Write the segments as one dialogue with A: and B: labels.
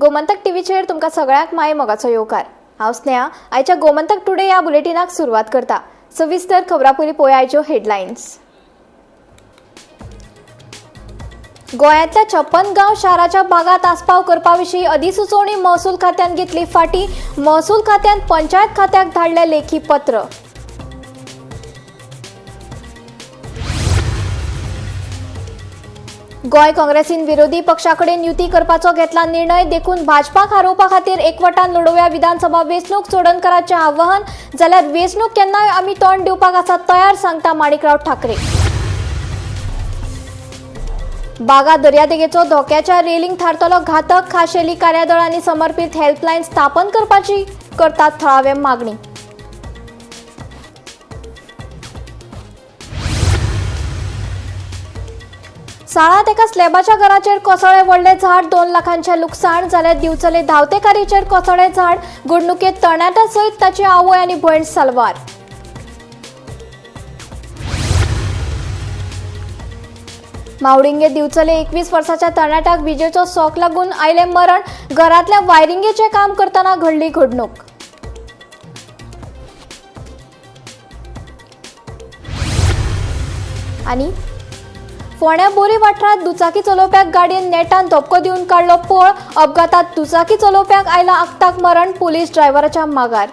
A: गोमंतक टीव्हीचेर तुमकां सगळ्यांक माय मोगाचो येवकार. हांव स्नेहा. आयच्या गोमंतक टुडे ह्या बुलेटिनाक सुरवात करता. सविस्तर खबरां पयलीं पळोवया आयच्यो हेडलायन्स. गोंयांतल्या 56 गांव शाराच्या भागात आस्पाव करपा विशीं अधिसुचोवणी महसूल खात्यान घेतली फाटी. महसूल खात्यान पंचायत खात्याक धाडलें लेखी पत्र. गोंय काँग्रेसीन विरोधी पक्षा कडेन युती करपाचो घेतला निर्णय, देखून भाजपाक हारोवपा खातीर एकवटान लढोवया विधानसभा वेंचणूक, चोडणकाराचें आवाहन. जाल्यार वेंचणूक केन्नाय आमी तोंड दिवपाक आसा तयार, सांगता माणिकराव ठाकरे. बागा दर्यादेगेचो धोक्याच्या रेलिंग थारतलो घातक, खाशेली कार्यादळ आनी समर्पित हेल्पलायन स्थापन करपाची करतात थळावे मागणी. साळांत एका स्लॅबाच्या घराचेर कोसळ्ळें व्हडलें झाड, 2 लाखांचें लुकसाण. जाल्यार दिवचले धांवतेकारीचेर कोसळ्ळें झाड, घडणुकेंत तरणाट्या सयत ताची आवय आनी भयण साल्वार. मावडिंगे दिवचले 21 वर्साच्या तरणाट्याक विजेचो शॉक लागून आयलें मरण, घरांतल्या वायरिंगेचें काम करतना घडली घडणूक. आनी फोंड्या बोरी वाठारांत दुचाकी चलोवप्याक गाडयेन नेटान धपको दिवन काडलो पळ, अपघातात दुचाकी चलोवप्याक आयला आक्ताक मरण, पुलीस ड्रायव्हराच्या मागार.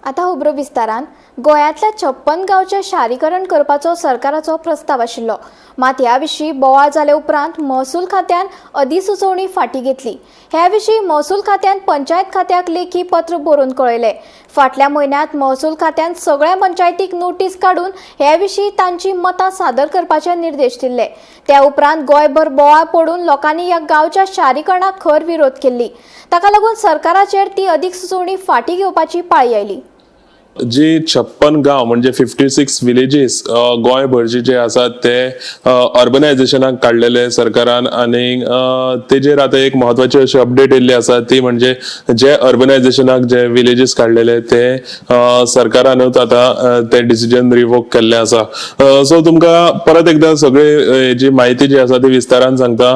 A: आतां खबरो विस्तारान. गोंयांतल्या 56 गांवचें शारीकरण करपाचो सरकाराचो प्रस्ताव आशिल्लो, मात ह्या विशीं बोवाळ जाले उपरांत महसूल खात्यान अधिसुचोवणी फाटीं घेतली. ह्या विशीं महसूल खात्यान पंचायत खात्याक लेखी पत्र बरोवन कळयलें. फाटल्या म्हयन्यांत महसूल खात्यान सगळ्या पंचायतीक नोटीस काडून हे विशीं तांची मतां सादर करपाचे निर्देश दिल्ले. त्या उपरांत गोंयभर बोवाळ पडून लोकांनी ह्या गांवच्या शारीकरणाक खर विरोध केल्ली. ताका लागून सरकाराचेर ती अधिसुचोवणी फाटीं घेवपाची पाळी आयली.
B: जी 56 गांव म्हणजे 56 विलेजीस गोंयभरचे जे आसात ते अर्बनायझेशनाक काडलेले सरकारान, आनी तेजेर आतां एक म्हत्वाची अशी अपडेट येयल्ली आसा, ती म्हणजे जे अर्बनायझेशनाक जे विलेजीस काडलेले ते सरकारानूच आतां ते डिसिजन रिवोक केल्ले आसा. सो तुमकां परत एकदां सगळे जी म्हायती जी आसा ती विस्तारान सांगता.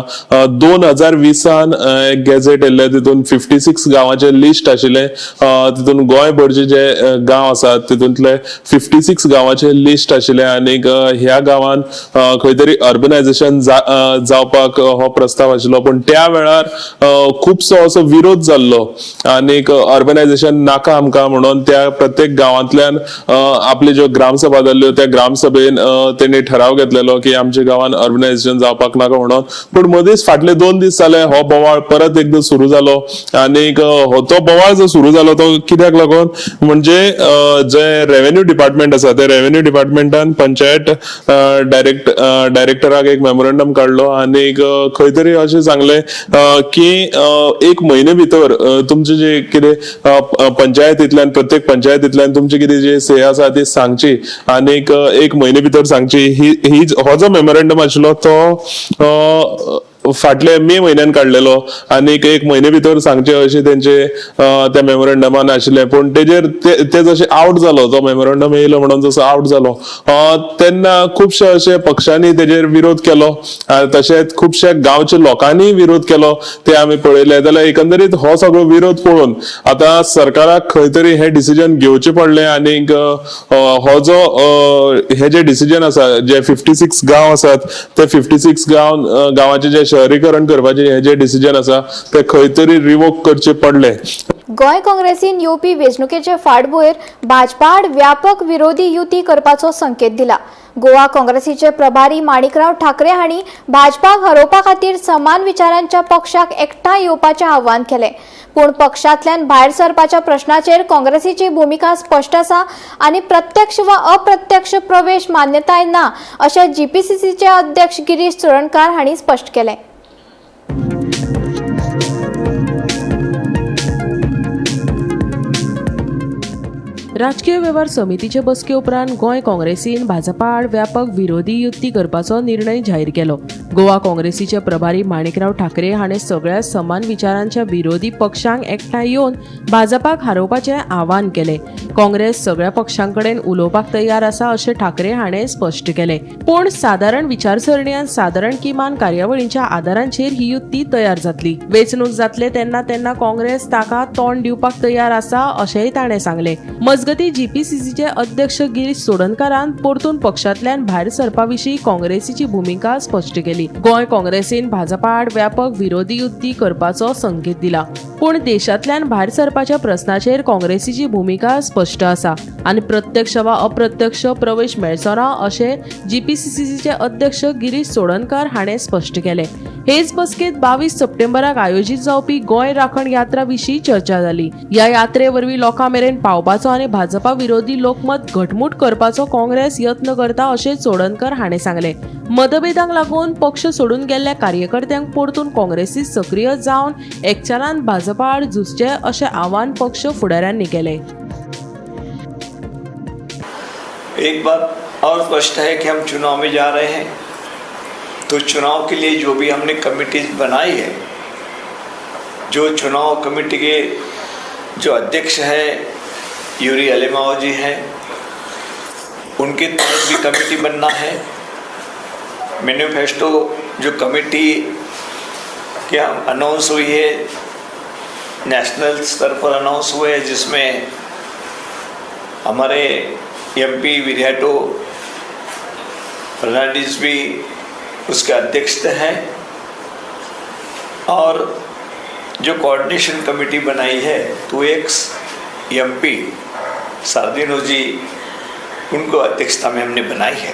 B: 2020 एक गॅझेट येयल्ले, तितून 56 गांवाचे लिस्ट आशिल्ले. तितून गोंयभरचे जे गांव आसात तितूंतले 56 गांवाचे लिस्ट आशिल्ले, आनीक ह्या गांवान खंय तरी अर्बनायझेशन जावपाक हो प्रस्ताव आशिल्लो. पूण त्या वेळार खुबसो असो विरोध जाल्लो आनीक अर्बनायझेशन नाका आमकां म्हणून त्या प्रत्येक गांवांतल्यान आपली ज्यो ग्रामसभा जाल्ल्यो त्या ग्रामसभेन तेणी ठराव घेतलेलो की आमच्या गांवान अर्बनायझेशन जावपाक नाका म्हणून. पूण मदींच फाटले 2 दीस जाले हो बोवाळ परत एकदां सुरू जालो, आनीक तो बोवाळ जो सुरू जालो तो कित्याक लागून म्हणजे जे रेव्हेन्यू डिपार्टमेंट आसा ते रेव्हेन्यू डिपार्टमेंटान पंचायत डायरेक्टराक एक मेमोरंडम काडलो, आनीक खंय तरी अशें सांगलें की एक म्हयने भितर तुमचे जे कितें पंचायतींतल्यान प्रत्येक पंचायतींतल्यान तुमची कितें जी से आसा ती सांगची, आनीक एक म्हयने भितर सांगची. ही हो जो मेमोरंडम आशिल्लो तो फाटले मे म्हयन्यान काडलेलो, आनीक एक म्हयने भितर सांगचे अशें तेंचे त्या मेमोरंडमान आशिल्लें. पूण तेजेर ते जशें आवट जालो, तो मेमोरंडम येयलो म्हणून जसो आवट जालो तेन्ना खुबशे अशे पक्षांनी तेजेर विरोध केलो, तशेंच खुबशे गांवच्या लोकांनी विरोध केलो ते आमी पळयले. जाल्यार एकंदरीत हो सगळो विरोध पळोवन आतां सरकाराक खंय तरी हें डिसिजन घेवचें पडलें, आनीक हो जो हे जे डिसिजन आसा, जे 56 गांव आसात ते 56 गांव गांवाचे जे शहरीकरण करपाचे हे जे डिसिजन आसा ते खंय तरी रिवोक करचे पडले.
A: गोंय काँग्रेसीन येवपी वेंचणुकेचे फाटभुंयेर भाजपा आड व्यापक विरोधी युती करपाचो संकेत दिला. गोवा काँग्रेसीचे प्रभारी माणिकराव ठाकरे हांणी भाजपाक हरोवपा खातीर समान विचारांच्या पक्षाक एकठांय येवपाचें आवाहन केलें. पूण पक्षांतल्यान भायर सरपाच्या प्रश्नाचेर काँग्रेसीची भुमिका स्पश्ट आसा आनी प्रत्यक्ष वा अप्रत्यक्ष प्रवेश मान्यताय ना, अशें जीपीसीसीचे अध्यक्ष गिरीश चोडणकार हांणी स्पश्ट केलें.
C: राजकीय वेव्हार समितीचे बसके उपरांत गोंय काँग्रेसीन भाजपा आड व्यापक विरोधी युती करपाचो निर्णय जाहीर केलो. गोवा काँग्रेसीचे प्रभारी माणिकराव ठाकरे हाणें सगळ्या समान विचारांच्या विरोधी पक्षांक एकठांय येवन भाजपाक हारोवपाचें आवाहन केलें. काँग्रेस सगळ्या पक्षां कडेन उलोवपाक तयार आसा अशें ठाकरे हाणें स्पश्ट केलें. पूण सादारण विचारसरणी आनी सादारण किमान कार्यावळींच्या आदारांचेर ही युती तयार जातली. वेंचणूक जातले तेन्ना तेन्ना काँग्रेस ताका तोंड दिवपाक तयार आसा अशेंय ताणें सांगलें. मजगतीं, जीपीसीसीचे अध्यक्ष गिरीश चोडणकारान परतून पक्षांतल्यान भायर सरपा विशीं काँग्रेसीची भुमिका स्पश्ट केली. गोंय काँग्रेसीन भाजपा आड व्यापक विरोधी युती करपाचो संकेत दिला, पूण देशांतल्यान भायर सरपाच्या प्रस्नाचेर काँग्रेसीची भुमिका स्पश्ट आसा आनी प्रत्यक्ष वा अप्रत्यक्ष प्रवेश मेळचो ना अशें जीपीसीसीचे अध्यक्ष गिरीश चोडणकार हाणें स्पश्ट केलें. हेच बसकेंत 22 सप्टेंबराक आयोजीत जावपी गोंय राखण यात्रा विशीं चर्चा जाली. ह्या यात्रे वरवीं लोकां मेरेन पावपाचो आनी भाजपा विरोधी लोकमत घटमूट करपाचो काँग्रेस यत्न करता अशें चोडणकर हाणें सांगलें. मतभेदांक लागून पक्ष सोडून गेल्ल्या कार्यकर्त्यांक परतून काँग्रेसीत सक्रीय जावन एकचारान भाजपा आड झुजचें अशें आवाहन पक्ष फुडाऱ्यांनी केलें.
D: एक बात और स्पष्ट है कि हम चुनाव में जा रहे हैं, तो चुनाव के लिए जो भी हमने कमिटीज बनाई है, जो चुनाव कमेटी के जो अध्यक्ष हैं यूरी अलेमाओ जी हैं, उनके तहत भी कमेटी बनना है. मैनिफेस्टो जो कमेटी के अनाउंस हुई है, नेशनल स्तर पर अनाउंस हुए है, जिसमें हमारे एमपी विरियाटो फर्नांडिस भी उसके अध्यक्ष हैं और जो कोऑर्डिनेशन कमेटी बनाई है तो एक्स एमपी सार्दिनो जी, उनको अध्यक्षता में हमने बनाई है.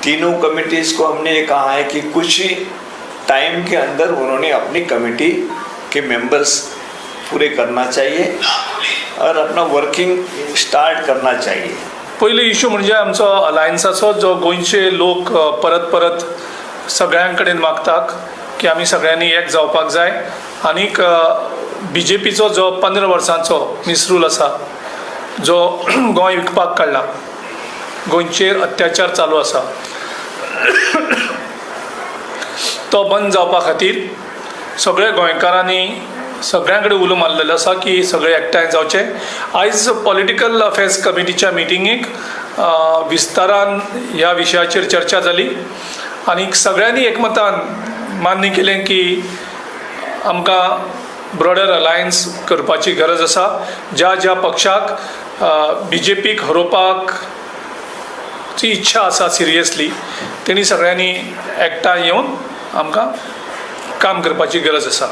D: तीनों कमेटीज़ को हमने ये कहा है कि कुछ ही टाइम के अंदर उन्होंने अपनी कमेटी के मेंबर्स पूरे करना चाहिए और अपना वर्किंग स्टार्ट करना चाहिए.
E: पयलो इशू म्हणजे आमचो अलायन्साचो, जो गोंयचे लोक परत परत सगळ्यां कडेन मागतात की आमी सगळ्यांनी एक जावपाक जाय. आनीक बीजेपीचो जो 15 वर्सांचो मिसरूल आसा, जो गोंय विकपाक काडला, गोंयचेर अत्याचार चालू आसा, तो बंद जावपा खातीर सगळ्या गोंयकारांनी सगळ्यां कडेन उलो मारलेलो आसा की सगळे एकठांय जावचे. आयज पॉलिटिकल अफेर्स कमिटीच्या मिटिंगेक विस्तारान ह्या विशयाचेर चर्चा जाली आनी सगळ्यांनी एकमतान मान्य केलें की आमकां ब्रॉडर अलायन्स करपाची गरज आसा. ज्या ज्या पक्षाक बीजेपीक हरोवपाक ची इच्छा आसा सिरियसली, तेणी सगळ्यांनी एकठांय येवन आमकां काम करपाची गरज आसा.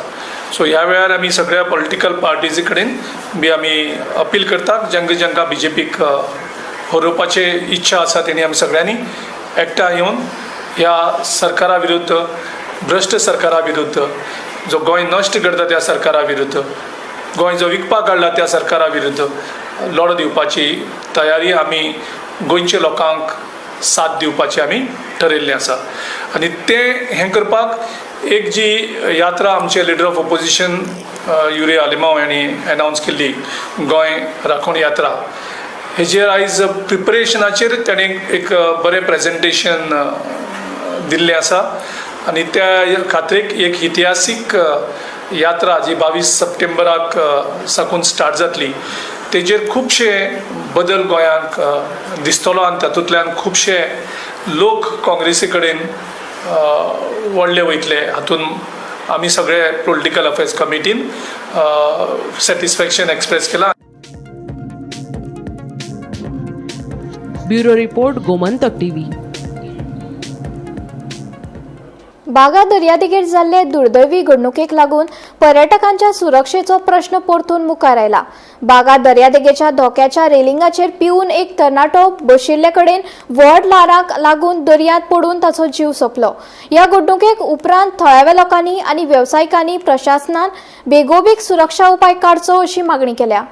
E: सो ह्या वेळार आमी सगळ्या पॉलिटिकल पार्टीजी कडेन बी आमी अपील करतात, जांकां जांकां बीजेपीक हरोवपाची इच्छा आसा, तेणी आमी सगळ्यांनी एकठांय येवन ह्या सरकारा विरुद्ध, भ्रश्ट सरकारा विरुद्ध, जो गोंय नश्ट करता त्या सरकारा विरुद्ध, गोंय जो विकपाक काडला त्या सरकारा विरुद्ध लढो दिवपाची तयारी, आमी गोंयच्या लोकांक साथ दिवपाची आमी ठरयल्लें आसा. आनी तें हें करपाक एक जी यात्रा आमचे लिडर ऑफ ओपोजिशन युरी आलिमाव हांणी एनावन्स केल्ली, गोंय राखण यात्रा, हेजेर आयज प्रिपरेशनाचेर ताणें एक बरें प्रेजेंटेशन दिल्लें आसा. आनी त्या खातीर एक इतिहासीक यात्रा जी 22 सप्टेंबराक साकून स्टार्ट जातली, तेजेर खुबशे बदल गोंयांक दिसतलो आनी तातूंतल्यान खुबशे लोक काँग्रेसी कडेन वळ्ळे वयतले. हातूंत आमी सगळे पॉलिटिकल अफेर्स कमिटीन सॅटिस्फॅक्शन एक्सप्रेस केलां.
C: Bureau report, Gomantak TV.
A: Baga दर्यादेगेर जाल्ले दुर्दैवी घडणुकेक लागून पर्यटकांच्या सुरक्षेचो प्रश्न परतून मुखार आयला. बागा दर्यादेगेच्या धोक्याच्या रेलिंगाचेर पिवन एक तरणाटो बशिल्ले कडेन व्हड ल्हारांक लागून दर्यांत पडून ताचो जीव सोंपलो. ह्या घडणुकेक उपरांत थळाव्या लोकांनी आनी वेवसायिकांनी प्रशासनान बेगोबेग सुरक्षा उपाय काडचो अशी मागणी केल्या.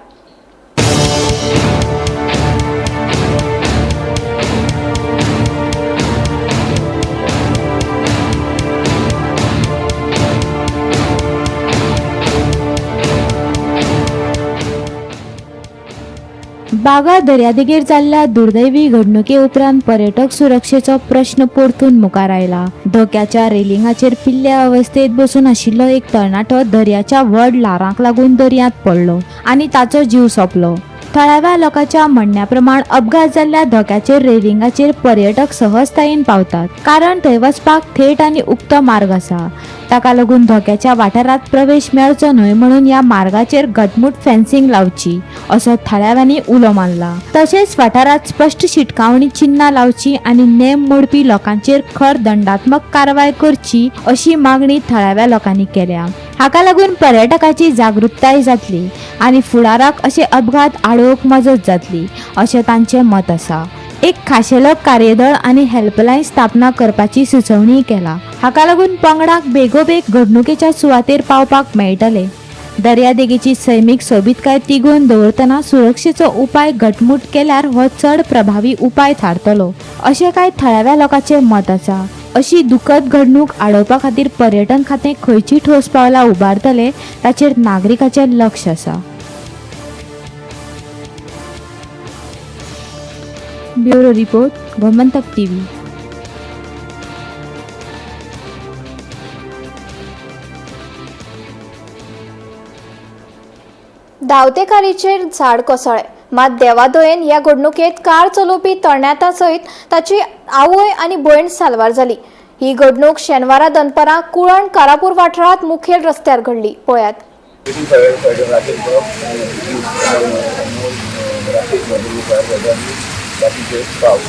F: बागा दर्यादेगेर जाल्ल्या दुर्दैवी घडणुके उपरांत पर्यटक सुरक्षेचो प्रश्न परतून मुखार आयला. धोक्याच्या रेलिंगाचेर पिल्ल्या अवस्थेत बसून आशिल्लो एक तरणाटो दर्याच्या व्हड ल्हारांक लागून दर्यांत पडलो आनी ताचो जीव सोंपलो. थळाव्या लोकांच्या म्हणण्या प्रमाण अपघात जाल्ल्या धोक्याचेर रेलिंगाचेर पर्यटक सहजतायेन पावतात, कारण थंय वचपाक थेट आनी उक्तो मार्ग आसा. ताका लागून धोक्याच्या वाठारांत प्रवेश मेळचो न्हय म्हणून ह्या मार्गाचेर घटमूट फेन्सिंग लावची असो थळाव्यांनी उलो मारला. तशेंच वाठारांत स्पश्ट शिटकावणी चिन्हां लावची आनी नेम मोडपी लोकांचेर खर दंडात्मक कारवाय करची अशी मागणी थळाव्या लोकांनी केल्या. हाका लागून पर्यटकाची जागृताय जातली आनी फुडाराक अशे अपघात आडोवंक मजत जातली अशें तांचें मत आसा. एक खाशेलो कार्यदळ आनी हेल्पलायन स्थापना करपाची सुचोवणी केला. हाका लागून पंगडाक बेगोबेग घडणुकेच्या सुवातेर पावपाक मेळटले. दर्यादेगेची सैमीक सोबीतकाय तिगोवन दवरतना सुरक्षेचो उपाय घटमूट केल्यार हो चड प्रभावी उपाय थारतलो अशें कांय थळाव्या लोकांचें मत आसा. अशी दुखद घडणूक आडोवपा खातीर पर्यटन खातें खंयची ठोस पावलां उबारतले ताचेर नागरिकाचें लक्ष आसा. Bureau report, Gomantak TV.
A: धांवते कारीचेर झाड कोसळ्ळें, मात देवादयेन ह्या घडणुकेंत कार चलोवपी तरणाट्या सयत ताची आवय आनी भयण साल्वार जाली. ही घडणूक शेनवारा दनपारां कुळण कारापूर वाठारांत मुखेल रस्त्यार घडली. पळयात.
G: बाकीचे स्टाफ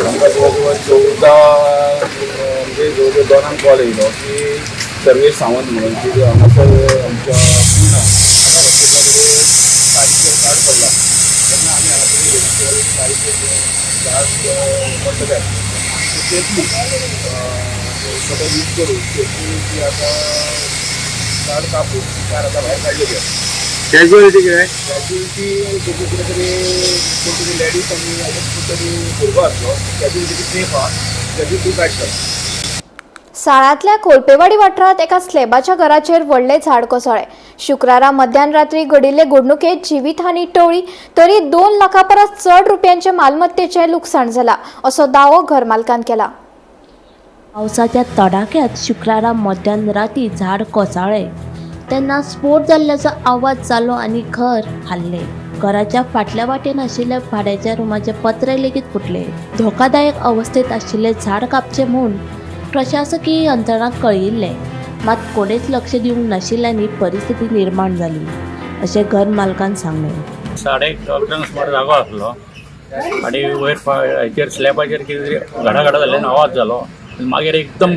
G: आमकां जवळ जवळ 14 म्हणजे जवळ जवळ 2 कॉल येयलो की सर्वेश सावंत म्हणून की हांगासर आमच्या कुळणा कारीचेर झाड पडला. तेन्ना आमी हांगासर येयले, कारीचेर झाड पडटलें आसलें सेफली सगळें यूज करून सेफली ती आतां झाड कापून कार आतां भायर काडलेली आसा.
H: कॅज्युअलिटी कितें?
G: कॅज्युअलिटी तेजी कितें तरी कोण तरी लेडीज आनी अजून कोण तरी भुरगो आसलो. कॅज्युअलिटी सेफ आहा, कॅज्युअलिटी कांयच जालें.
A: साळांतल्या कोलपेवाडी वाठारांत एका स्लॅबाच्या घराचेर व्हडलें झाड कोसळ्ळें. शुक्रारा मध्यान रात्री घडिल्ले घडणुकेंत जिवीतहानी टळ्ळी तरी 2 लाखां परस चड रुपयांचे मालमत्तेचें लुकसाण जालां असो दावो घरमालकान केला.
I: पावसाच्या तडाख्यात शुक्रारा मध्यान राती झाड कोसळ्ळें तेन्ना स्फोट जाल्ल्याचो आवाज जालो आनी घर हाल्लें. घराच्या फाटल्या वाटेन आशिल्ल्या भाड्याच्या रुमाचे पत्रे लेगीत फुटले. धोकादायक अवस्थेत आशिल्लें झाड कापचें म्हूण प्रशासकीय यंत्रणांक कळयिल्लें, मात कोणेच लक्ष दिवंक नाशिल्ल्यान ही परिस्थिती निर्माण जाली अशें घर मालकान सांगलें.
J: 11:30 सुमार जागो आसलो आनी वयर हेचेर स्लॅबाचेर कितें तरी घडाघडा जाल्ल्यान आवाज जालो. मागीर एकदम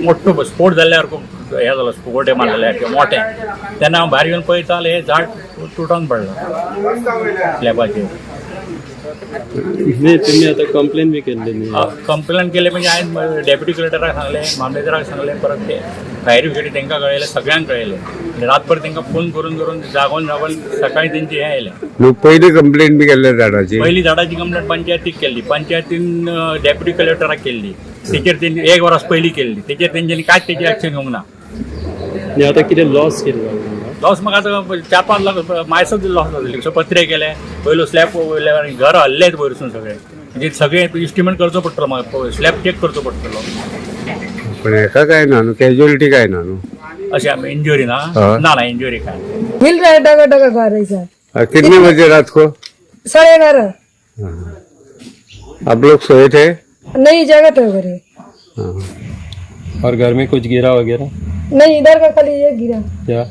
J: मोठो स्फोट जाल्ल्या सारको हें जालो, स्फोट मारलेल्या सारकें मोठें. तेन्ना हांव भायर येवन पळयता जाल्यार हें झाड तुटोन पडलां स्लॅबाचेर.
H: न्ही, तुमी आतां कंप्लेन बी केल्ली न्ही?
J: कंप्लेन केले म्हणजे हांवें डेप्युटी कलेक्टराक सांगलें, मामलेदाराक सांगलें, परत ते फायर ब्रिगेडी तांकां कळयलें, सगळ्यांक कळयलें. आनी रातभर तांकां फोन करून करून जागोवन जागोवन सकाळीं तेंची हें आयलें.
H: न्हू, पयली कंप्लेन बी केल्ले झाडाची?
J: पहिली झाडाची कंप्लेंट पंचायतीक केल्ली, पंचायतीन डेप्युटी कलेक्टराक केल्ली. तेचेर तेंची 1 वरस पयलीं केल्ली, तेचेर तेंच्यांनी कांयच तेची एक्शन घेवंक ना.
H: न्ही, आतां कितें लॉस कितें जालो तुमकां?
J: लॉस म्हाका आतां 4-5 लाख मायसच लॉस जातली. सो पत्रे केले, पयलो स्लॅब वयले आनी घर हल्लेच वयरसून सगळे, म्हणजे सगळे इस्टिमेट करचो पडटलो म्हाका, स्लॅब चॅक करचो पडटलो.
H: पण हेका काय ना न्हू, कॅज्युअलिटी काय ना न्हू?
J: अशें इंजुरी ना?
H: हय.
J: ना ना, इंजुरी काय.
K: हिल रहा है, डगा डगा घर ऐसा.
H: कितने बजे रात को?
K: 11:30.
H: आप लोग सोए थे?
K: नहीं, जगह तो घरे.
L: और घर में कुछ गिरा वगैरह?
K: नहीं, इधर का खाली ये गिरा.
L: क्या?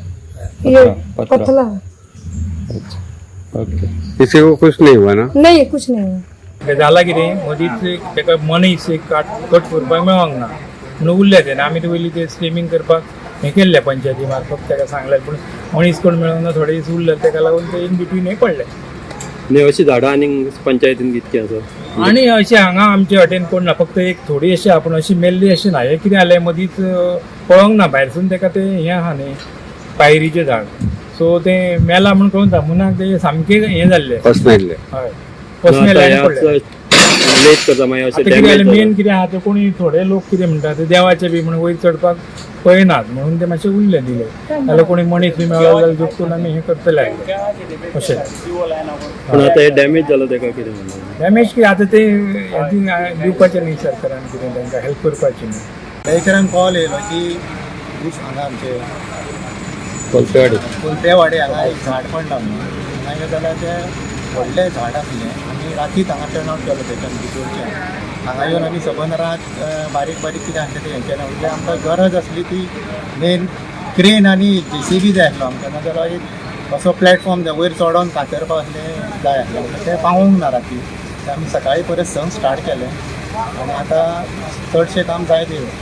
K: ये.
L: पत्रा?
K: पथला.
L: अच्छा, ओके.
H: किसी को कुछ नहीं हुआ ना?
K: नहीं, कुछ नहीं हुआ.
M: जाला कितें मदींच ताका मनीस एक कट करपाक मेळोंक ना म्हणून उरले ते. आमी ते पयलीं ते स्ट्रिमींग करपाक हें केल्लें पंचायती मार्फत ताका सांगलें, पूण मनीस कोण मेळोंक ना, थोडे दीस उरले, ताका लागून ते इन बिटवीन हें पडलें.
L: नाही, अशी झाडां आनी पंचायतीन कितकी आसा?
M: आनी अशें हांगा आमचे वाटेन कोण ना, फक्त एक थोडी अशी आहा, पूण अशी मेल्ली अशी ना. हें कितें जालें मदींच पळोवंक ना भायरसून ताका तें हें आहा न्ही पायरीचें झाड, सो तें मेलां म्हूण कळून ना, मुनाक तें सामकें हें जाल्लें.
H: पसनायल्ले.
M: हय, पसनेलें पडलें.
L: लेट करता मागीर अशें
M: आतां कितें
L: डॅमेज
M: जालें मेन कितें आहा तें कोणी थोडे लोक कितें म्हणटा ते देवाचे बी म्हणून वयर चडपाक पळयनात म्हणून ते मातशें उरले दिले, जाल्यार कोणी मनीस बी मेळ्ळो जाल्यार जोखून आमी हें करतले आसले अशें.
L: पण आता हे डॅमेज जालो ताका कितें म्हणटा?
M: डॅमेज कितें आतां तें दिवपाचें न्ही सरकारान, कितें तांकां हेल्प करपाची न्ही.
G: 11 कॉल येयलो की हांगा आमचे
L: कोलपेवाडी
G: कोलपेवाडी हांगा एक झाड पडलां म्हणून. हांगा जाल्यार तें
N: व्हडलें झाड आसलें आमी राती हांगा टर्न आवट केलो तेच्यान भितरच्यान हांगा येवन आमी सबंद रात बारीक बारीक कितें आसलें तें हें केलें. म्हणजे आमकां गरज आसली ती मेन क्रेन आनी जेसीबी जाय आसलो आमकां, नाजाल्यार एक असो प्लॅटफॉर्म जाय वयर चडोन कातरपा असलें जाय आसलें आमकां, तें पावूंक ना राती. तें आमी सकाळीं परत संक स्टार्ट केलें आनी आतां चडशें काम जायत येयलें.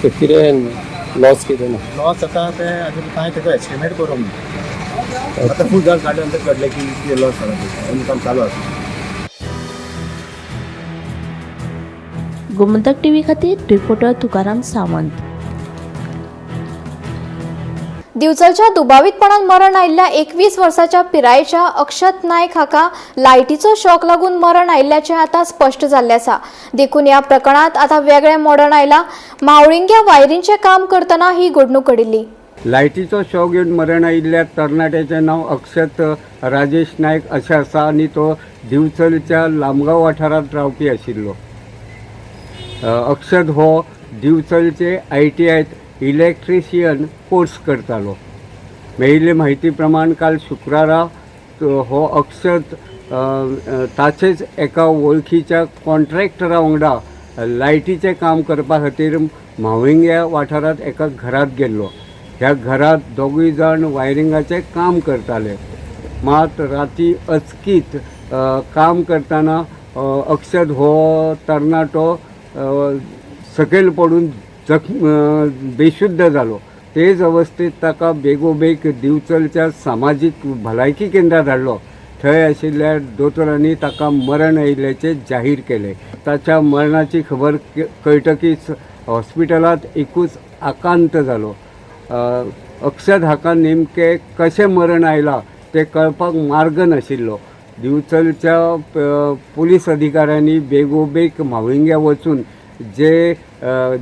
L: कितें लॉस कितें ना?
N: लॉस आतां तें अजून कांय तेजो एस्टिमेट करूंक ना.
G: आतां फूल झाड काडल्या नंतर कळलें की कितें लॉस जाला तें, आनी काम चालू आसा.
I: गोमंतक टीव्ही खातीर रिपोर्टर तुकाराम सावंत.
A: दिवचलच्या दुबावीतपणान मरण आयिल्ल्या 21 वर्साच्या पिरायेच्या अक्षत नायक हाका लायटीचो शॉक लागून मरण आयिल्ल्याचें आतां स्पश्ट जाल्लें आसा. देखून ह्या प्रकरणांत आतां वेगळें मोडण आयलां. मावळिंग्या वायरींचें काम करतना ही घडणूक घडिल्ली.
H: लायटीचो शॉक घेवन मरण आयिल्ल्या तरणाट्याचें नांव अक्षत राजेश नायक अशें आसा आनी तो दिवचलच्या लामगांव वाठारांत रावपी आशिल्लो. अक्षत हो दिवचलचे ITIत इलेक्ट्रिशियन कोर्स करतालो. मेळिल्ले म्हायती प्रमाण काल शुक्रारा हो अक्षत ताचेच एका वळखीच्या कॉन्ट्रॅक्टरा वांगडा लायटीचें काम करपा खातीर म्हावळिंग्या वाठारांत एका घरांत गेल्लो. ह्या घरांत दोगूय जाण वायरिंगाचें काम करताले. मात राती अचकीत काम करतना अक्षत हो तरणाटो सकयल पडून बेशुद्ध जालो. तेच अवस्थेत ताका बेगोबेग दिवचलच्या सामाजीक भलायकी केंद्रात धाडलो. थंय आशिल्ल्या दोतोरांनी ताका मरण आयिल्ल्याचें जाहीर केलें. ताच्या मरणाची खबर कळटकीच हॉस्पिटलांत एकूच आकांत जालो. अक्षत हाका नेमकें कशें मरण आयलां तें कळपाक मार्ग नाशिल्लो. दिवचलच्या पुलीस अधिकाऱ्यांनी बेगोबेग म्हावळिंग्या वचून जे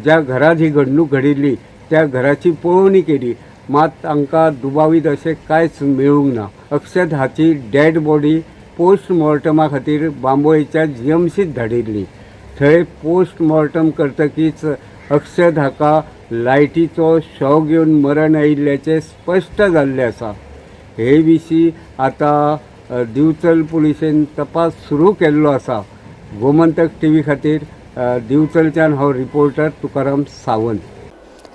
H: ज्या घरांत ही घडणूक घडिल्ली त्या घराची पळोवणी केली. मात तांकां दुबावीत अशें कांयच मेळूंक ना. अक्षत हाची डेड बॉडी पोस्टमॉर्टमा खातीर बांबोळेच्या GMCत धाडिल्ली. थंय पोस्टमॉर्टम करतकीच अक्षत हाका लायटीचो शॉक घेवन मरण आयिल्ल्याचें स्पश्ट जाल्लें आसा. हे विशीं आतां दिवचल पुलिशेन तपास सुरू केल्लो आसा. गोमंतक टीव्ही खातीर दिवचलच्यान हांव रिपोर्टर तुकाराम सावंत.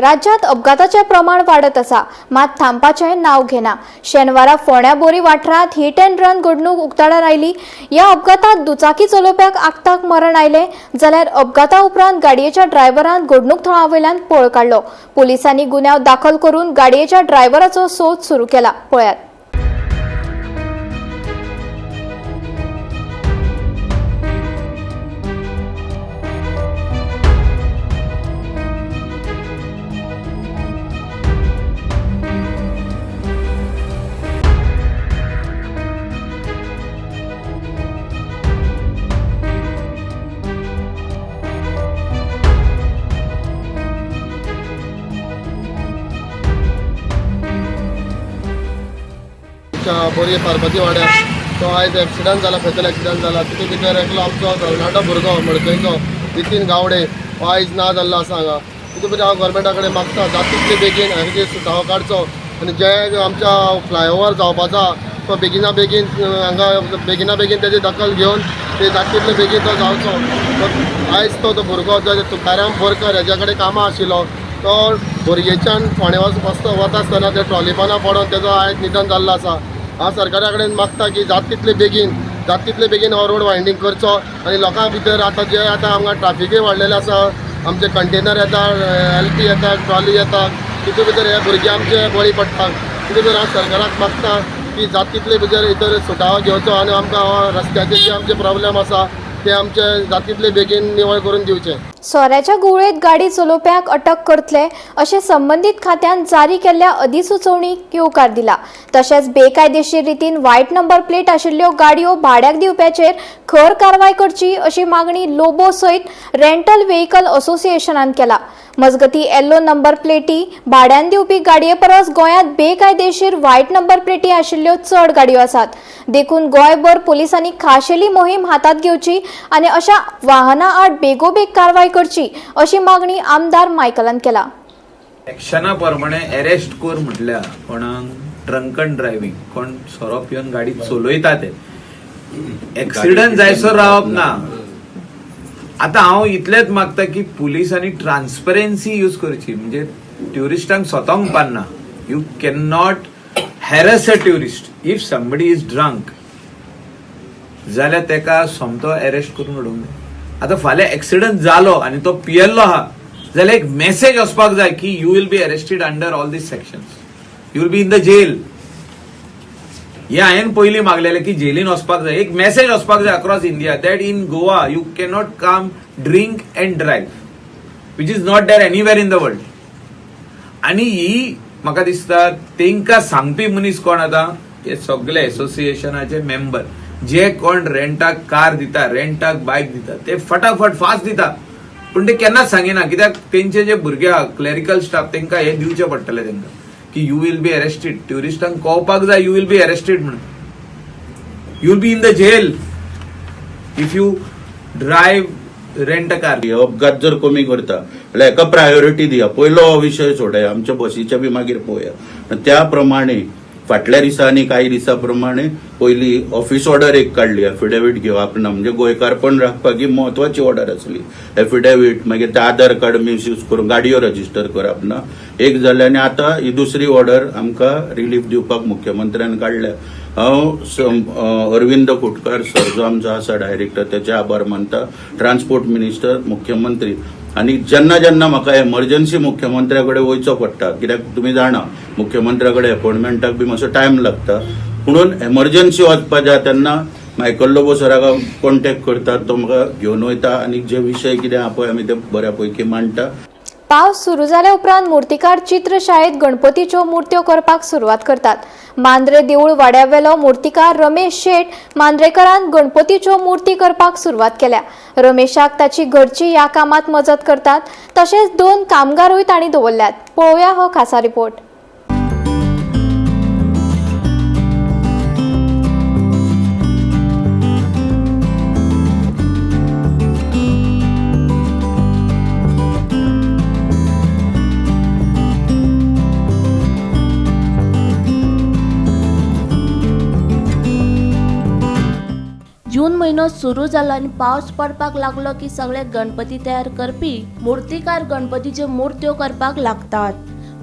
A: राज्यात अपघाताचें प्रमाण वाडत आसा, मात थांबपाचें नांव घेना. शेनवारा फोंड्या बोरी वाठारांत हिट अँड रन घडणूक उक्ताडार आयली. ह्या अपघातांत दुचाकी चलोवप्याक आक्ताक मरण आयलें, जाल्यार अपघाता उपरांत गाडयेच्या ड्रायव्हरान घडणूक थळा वयल्यान पळ काडलो. पुलिसांनी गुन्यांव दाखल करून गाडयेच्या ड्रायव्हराचो सोद सुरू केला. पळयात.
O: बोरये पार्वती वाड्यार तो आयज एक्सिडंट जाला, फेटल एक्सिडंट जाला. तितून भितर एकलो आमचो तरणाटो भुरगो मडकयचो नितीन गावडे हो आयज ना जाल्लो आसा हांगा. तितून भितर हांव गोवोरमेंटा कडेन मागता जाता तितले बेगीन हांगा सुटावो काडचो आनी जे आमच्या फ्लायओवर जावपाचो तो बेगिना बेगीन हांगा बेगिना बेगीन तेजी दखल घेवन ते जाता तितले बेगीन तो जावचो. आयज तो भुरगो जो तुकाराम बोरकर हेज्या कडेन कामां आशिल्लो तो बोरयेच्यान फोंड्या वता आसतना ते ट्रॉलीपाना पडोन तेजो आयज निधन जाल्लो आसा. हांव सरकारा कडेन मागता की जाता तितले बेगीन हो रोड वायंडींग करचो आनी लोकां भितर आतां जे आतां आमकां ट्राफिकूय वाडलेलें आसा, आमचे कंटेनर येता, एलपी येता, ट्रॉली येता, तितून भितर हे भुरगे आमचे बळी पडटा. तितून भितर हांव सरकाराक मागता की जाता तितले भितर भितर सुटावो घेवचो आनी आमकां रस्त्याचे जे आमचे प्रॉब्लेम आसा ते आमचे जाता तितले बेगीन निवळ करून दिवचे.
A: सोऱ्याच्या घुंवळेंत गाडी चलोवप्यांक अटक करतले अशें संबंदीत खात्यान जारी केल्ल्या अधिसुचोवणीक येवकार दिला. तशेंच बेकायदेशीर रितीन व्हायट नंबर प्लेट आशिल्ल्यो गाडयो भाड्याक दिवप्याचेर खर कारवाय करची अशी मागणी लोबो सयत रेंटल व्हेकल असोसिएशनान केला. मजगती येल्लो नंबर प्लेटी भाड्यान दिवपी गाडये परस गोंयांत बेकायदेशीर व्हायट नंबर प्लेटी आशिल्ल्यो चड गाडयो आसात. देखून गोंयभर पुलिसांनी खाशेली मोहीम हातांत घेवची आनी अशा वाहनां आड बेगोबेग कारवाय करची अशी मागणी आमदार मायकलान केला.
P: एक्शना प्रमाणे अरेस्ट कर म्हटल्या कोणाक ड्रंकन ड्रायव्हिंग, कोण सोरो पिवन गाडी चलयता ते एक्सिडंट जायसर रावप ना. आतां हांव इतलेंच मागता की पुलिसांनी ट्रान्सपरन्सी यूज करची, म्हणजे ट्युरिस्टांक स्वतांक पान्ना. You can not harass a tourist. If somebody is drunk जाल्यार तेका सोमतो अरेस्ट करून उडोवंक जाय. आतां फाल्यां एक्सिडंट जालो आनी तो पियेल्लो आहा जाल्यार एक मेसेज वचपाक जाय की you will be arrested under all these sections, you will be in the jail. हे हांवें पयलीं मागलेलें की जेलीन वचपाक जाय, एक मेसेज वचपाक जाय across India that in Goa you cannot come drink and drive, which is not there anywhere in the world. आनी ही म्हाका दिसता तेंकां सांगपी मनीस कोण आतां हे सगळे एसोसिएशनाचे मेंबर जे कोण रेंटाक कार दिता, रेंटाक बायक दिता, ते फटाफट फास्ट दिता, पूण ते केन्नाच सांगिना कित्याक तेंचे जे भुरगे आहा क्लरिकल स्टाफ तेंकां हे दिवचें पडटलें तेंकां की you will be arrested. ट्युरिस्टांक कळपाक जाय you will be arrested म्हणून, you will be in the jail if you drive rent a car.
Q: हे अपघात जर कमी करता जाल्यार हेका प्रायोरिटी दिया. पयलो हो विशय सोडया, आमच्या बसीच्या बी मागीर पळोवया. त्या प्रमाणे फाटल्या दिसांनी कांय दिसा प्रमाणे पयली ऑफिस ऑर्डर एक काडली, एफिडेवीट घेवप ना, म्हणजे गोंयकारपण राखपाक ही म्हत्वाची ऑर्डर आसली. एफिडेवीट, मागीर ते आधार कार्ड मिसयूज करून गाडयो रजिस्टर करप ना, एक जालें. आनी आतां ही दुसरी ऑर्डर आमकां रिलीफ दिवपाक मुख्यमंत्र्यान काडल्या. हांव अरविंद खुटकार सर जो आमचो आसा डायरेक्टर तेचे आभार मानता, ट्रान्सपोर्ट मिनिस्टर, मुख्यमंत्री. आनी जेन्ना जेन्ना म्हाका एमर्जन्सी मुख्यमंत्र्या कडेन वयचो पडटा, कित्याक तुमी जाणा मुख्यमंत्र्या कडेन अपॉयंटमेंटाक बी मातसो टायम लागता, म्हणून एमर्जन्सी वचपा जाय तेन्ना मायकल लोबो सराक हांव कॉन्टेक्ट करता, तो म्हाका घेवन वयता आनी जे विशय कितें आहा पळय आमी ते बऱ्या पैकी मांडटा.
A: पावस सुरू जाल्या उपरांत मूर्तिकार चित्रशाळेत गणपतीच्यो मूर्त्यो करपाक सुरवात करतात. मांद्रे देऊळ वाड्यावेलो मूर्तिकार रमेश शेट मांद्रेकरान गणपतीच्यो मूर्ती करपाक सुरवात केल्या. रमेशाक ताची घरची ह्या कामात मजत करतात, तशेंच 2 कामगारूय तांणी दवरल्यात. पळोवया हो खासा रिपोर्ट.
I: जून म्हयनो सुरू जालो आनी पावस पडपाक लागलो की सगळे गणपती तयार करपी मूर्तिकार गणपतीच्यो मूर्त्यो करपाक लागतात.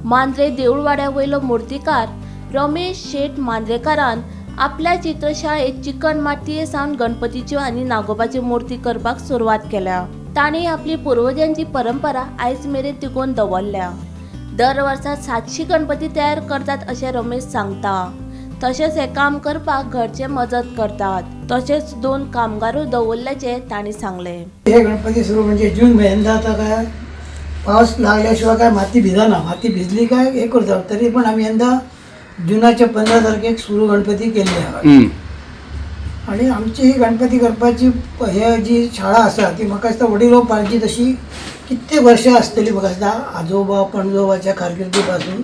I: मांद्रे देऊळवाड्या वयलो मूर्तिकार रमेश शेट मांद्रेकारान आपल्या चित्रशाळेत चिकण मातये सावन गणपतीच्यो आनी नागोबाच्यो मूर्ती करपाक सुरवात केल्या. तांणी आपली पुर्वजांची परंपरा आयज मेरेन तिगोवन दवरल्या. दर वर्सा 700 गणपती तयार करतात अशें रमेश सांगता. तशेंच हे काम करपाक घरचे मजत करतात, तशेंच 2 कामगारूय दवरल्याचे तांणी सांगले.
R: हे गणपती सुरू म्हणजे जून म्हयन्यात आता काय पावस लागल्याशिवाय काय माती भिजना, माती भिजली काय हे करता, तरी पण आम्ही यंदा जुनाच्या 15 तारखेक सुरू गणपती केल्ले आहा. आणि आमची ही गणपती करपाची हे जी शाळा आसा ती म्हाका दिसता वडिलोपार्जी तशी कित्येक वर्षां आसतली. म्हाका दिसता आजोबा पणजोबाच्या कारकिर्दी पासून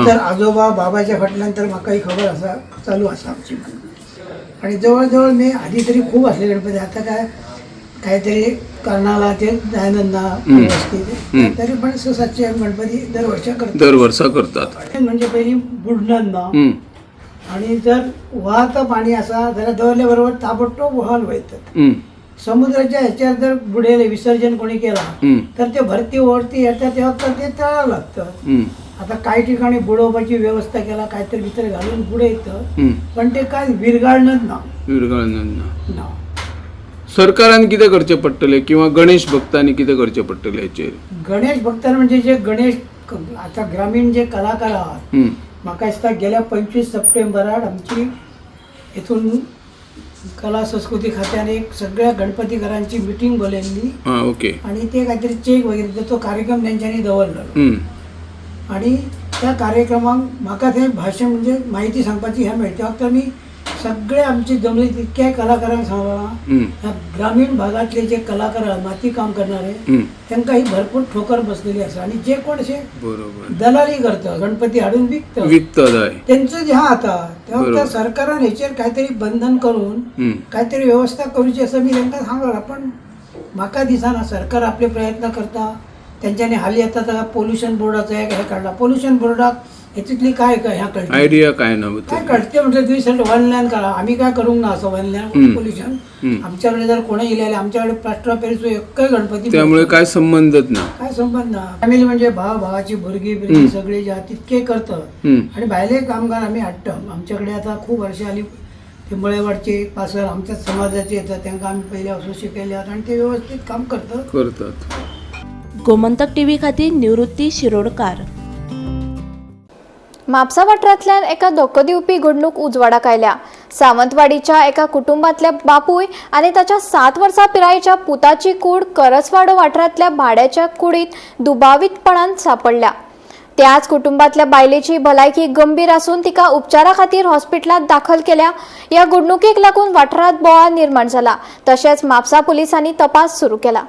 R: तर आजोबा बाबाच्या फाटल्यान तर म्हाका ही खबर आसा, चालू आसा आमची. आणि जवळ जवळ मी आधी तरी खूप असले गणपती, आता काय काहीतरी कारणाला ते जायना ना व्यवस्थित, तरी पण 600-700 गणपती दर वर्षा करतात.
S: दर वर्सा करतात.
R: म्हणजे पहिली बुडणार ना, आणि जर वाहतं पाणी आसा जाल्यार दवरल्या बरोबर ताबडतोब व्हांवन वयतात. समुद्राच्या ह्याच्यार जर बुडयले विसर्जन कोणी केला तर ते भरती ओढती येता तेव्हा तर ते तळावं लागतं. आता काही ठिकाणी बुडवपाची व्यवस्था केला, काहीतरी भितर घालून बुडयतं, पण ते काय विरगाळणच ना.
S: विरगाळणच
R: ना.
S: सरकारान कितें करचें पडटलें किंवा गणेश भक्तांनी कितें करचें पडटलें हेचेर?
R: गणेश भक्तांनी म्हणजे जे गणेश आता ग्रामीण जे कलाकार आहात, म्हाका दिसता गेल्या 25 सप्टेंबराक आमची हितून कला संस्कृती खात्यान एक सगळ्या गणपतीकारांची मिटींग बोलयल्ली.
S: ओके.
R: आणि ते काहीतरी चेक वगैरे तो कार्यक्रम तेंच्यांनी दवरलो आणि त्या कार्यक्रमाक म्हाका ते भाशण म्हणजे माहिती सांगपाची हें मेळटा. तेव्हा मी सगळे आमचे जमले तितक्या कलाकारांक सांगला, ह्या ग्रामीण भागातले जे कलाकार आहात माती काम करणारे तांकां ही भरपूर ठोकर बसलेली आसा. आणि जे कोण असे दलाली करता, गणपती हाडून विकता तेंचो जे हा आता तेव्हा त्या सरकारान हेचेर काहीतरी बंधन करून काहीतरी व्यवस्था करूची असं मी तांकां सांगला. पण म्हाका दिसना सरकार आपले प्रयत्न करता. तेंच्यांनी हाली आतां पोल्युशन बोर्डाचो एक हे काडला, पोल्युशन बोर्डाक हेतूंतली काय ह्या कळटा
S: आयडिया काय ना
R: काय कळते म्हणजे तुम्ही सगळं वन लाईन करा. आम्ही काय करूंक ना असं वन लाईन पोल्युशन. आमच्याकडे जर कोणी इले आमच्याकडे प्लास्टर ऑफ पॅरिस एकही गणपती
S: त्यामुळे काय संबंधच ना,
R: काय संबंध ना. फॅमिली म्हणजे भाव भावाची भुरगी बिरगी सगळे जे तितके करतात आणि भायले कामगार आम्ही हाडटा. आमच्याकडे आता खूप वर्षां आली ते मळेवाडचे पासर आमच्याच समाजाचे येतात, तांकां आमी पयले वचून शिकयले आनी ते व्यवस्थीत काम करतात.
I: गोमंतक टीव्ही खातीर निवृत्ती शिरोडकार.
A: म्हापसा वाठारांतल्यान एका धक्को दिवपी घडणूक उजवाडाक आयल्या. सावंतवाडीच्या एका कुटुंबांतल्या बापूय आनी ताच्या 7 वर्सां पिरायेच्या पुताची कूड करसवाडो वाठारांतल्या भाड्याच्या कुडीत दुबावीतपणान सापडल्या. त्याच कुटुंबांतल्या बायलेची भलायकी गंभीर आसून तिका उपचारा खातीर हॉस्पिटलांत दाखल केल्या. ह्या घडणुकेक लागून वाठारांत बोवाळ निर्माण जाला. तशेंच म्हापसा पुलिसांनी तपास सुरू केला.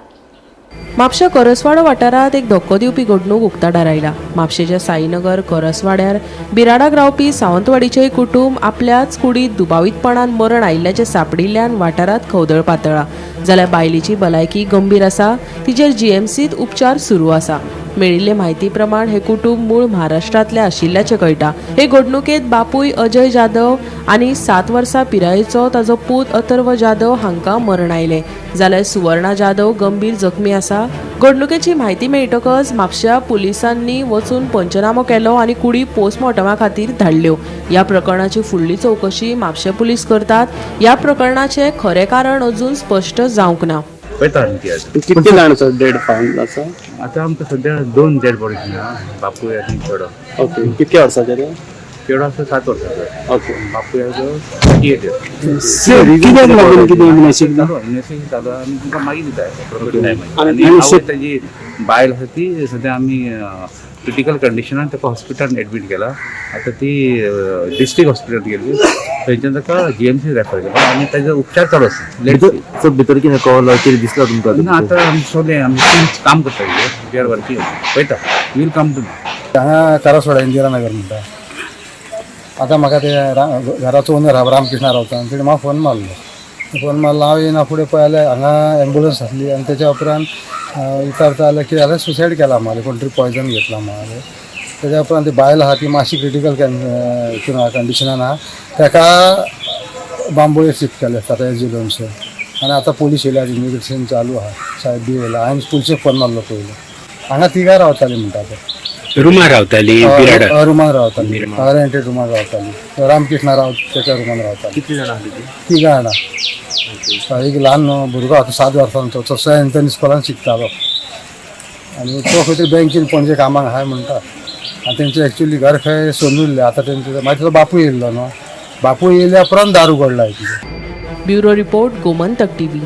C: म्हापशा करसवाडो वाठारांत एक धक्को दिवपी घडणूक उक्ताडार आयला. म्हापशेच्या साईनगर करसवाड्यार बिराडाक रावपी सावंतवाडीचें कुटुंब आपल्याच कुडीत दुबावीतपणान मरण आयिल्ल्याचें सापडिल्ल्यान वाठारांत खवदळ पातळ्ळा. जाल्यार बायलेची भलायकी गंभीर आसा, तिचेर जीएमसीत उपचार सुरू आसा. मेळिल्ले म्हायती प्रमाण हे कुटुंब मूळ महाराष्ट्रांतले आशिल्ल्याचें कळटा. हे घडणुकेंत बापूय अजय जाधव आनी 7 वर्सां पिरायेचो ताजो पूत अथर्व जाधव हांकां मरण आयलें. जाल्यार सुवर्णा जाधव गंभीर जखमी आसा. घडणुकेची म्हायती मेळटकच म्हापश्या पुलिसांनी वचून पंचनामो केलो आनी कुडी पोस्टमॉर्टमा खातीर धाडल्यो. ह्या प्रकरणाची फुडली चवकशी म्हापशें पुलीस करतात. ह्या प्रकरणाचें खरें कारण अजून स्पश्ट जावंक ना.
L: कितले जाण आसा डेड फावंड आसा?
J: आतां आमकां सद्या 2 डेड बॉडीज ना, बापूय आनी चेडो.
L: ओके, कितक्या वर्साचे ते?
J: चेडो आसा 7 वर्साचो.
L: ओके,
J: बापूय आसा 38 इयर्स.
L: कित्याक लागून कितें
J: इन्वेस्टिगेशन चालू आहा, आमी तुमकां मागीर दिता. आनी आवय ताजी बायल आसा ती सद्या आमी क्रिटिकल कंडिशनान ताका हॉस्पिटलान एडमीट केला. आतां ती डिस्ट्रिक्ट हॉस्पिटलान गेली, थंयच्यान ताका जीएमसी रेफर केला आनी ताजो उपचार चालू आसा.
L: भितर कितें कळलो, कितें दिसला तुमकां?
J: ना, आतां आमी सोदलें, आमी काम करता, we are working, पळयता, वील कम टू.
N: हांगा करासवाडा इंदिरा नगर म्हणटा. आतां म्हाका ते घराचो ओनर आहा रामकृष्णा रावता, तेणें म्हाका फोन मारलो. फोन मारलो, हांव येयना फुडें पळयल्यार हांगा एम्बुलन्स आसली आनी तेच्या उपरांत विचारता जाल्यार कितें जाल्यार सुसायड केला म्हाले, कोण तरी पॉयजन घेतला म्हाले. तेच्या उपरांत ती बायल आहा ती मातशी क्रिटिकल कंडिशनान आहा, ताका बांबोळे शिफ्ट केले आतां एस जी. आनी आतां पोलीस येयल्या, इन्वेस्टिगेशन चालू आहा, साहेब बी येयला. हांवें पुलिशेक फोन मारलो पयलो. हांगा तिगां रावताली म्हणटा ते,
L: रुमार रावताली,
N: रुमान रावताली, रेंटेड रुमान रावताली. रामकृष्णा राव त्याच्या रुमान रावताली.
L: कितली जाणां आसली?
N: तिगां जाणां. एक ल्हान भुरगो आसा 7 वर्सांचो, तो सेंट एंथनी स्कुलान शिकतालो आनी तो खंय तरी बँकेन पणजे कामाक आहा म्हणटा. आनी तेंचे एक्चुअली घर खंय सोंदून आतां तेंचे मागीर ताचो बापूय येयल्लो न्हू, बापूय येयल्या उपरांत दार उगडला.
C: Bureau report, Gomantak TV.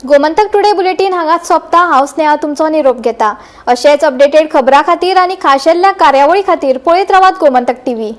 A: Gomantak today bulletin हांगाच सोंपता. हांव स्नेहा तुमचो निरोप घेता. अशेच अपडेटेड खबरां खातीर आनी खाशेल्ल्या कार्यावळी खातीर पळयत रावात गोमंतक टीव्ही.